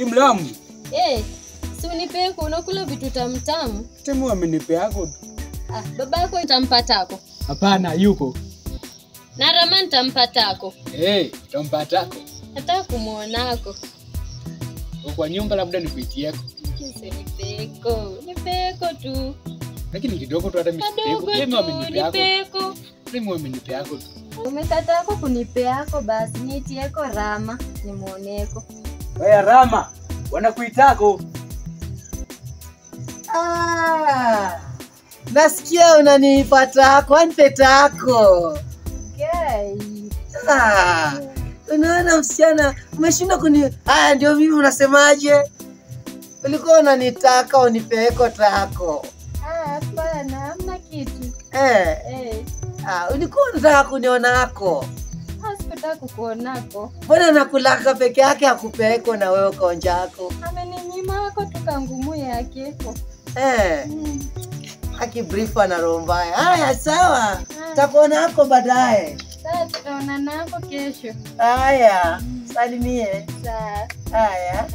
Ni mlamu. Eh, si unipeko unakula vitu tamtamu. Timu amenipeako. Ah, babako nitampatako. Hapana, yuko. Na Rama nitampatako. Eh, nitampatako. Nataka kumuonako. Kwa nyumba labda nikuitieko. Nipeko, nipeko tu. Lakini kidogo tu hata mimi sipeko. Yeye amenipeako. Mimi amenipeako tu. Umekatako kunipeako basi niitieko Rama nimuoneko. Wewe Rama, wanakuitako. Ah! Nasikia unanipatako, anipetako. Okay. Ah! Unaona msichana, umeshindwa kuni. Haya ndio mimi unasemaje? Ulikuwa unanitaka unipeko tako. Ah, hapana, hamna kitu. Eh. Eh. Ah, ulikuwa unataka kunionako. Ah, sikutaka kukuonako. Mbona nakulaka peke yake akupeko na wewe ukaonjako? Ameninyima ako tuka ngumu yake. Eh. Aki brief ana roho mbaya. Haya sawa. Tutakuonako baadaye. Sawa, tutaonana hapo kesho. Haya, salimie. Sawa. Haya.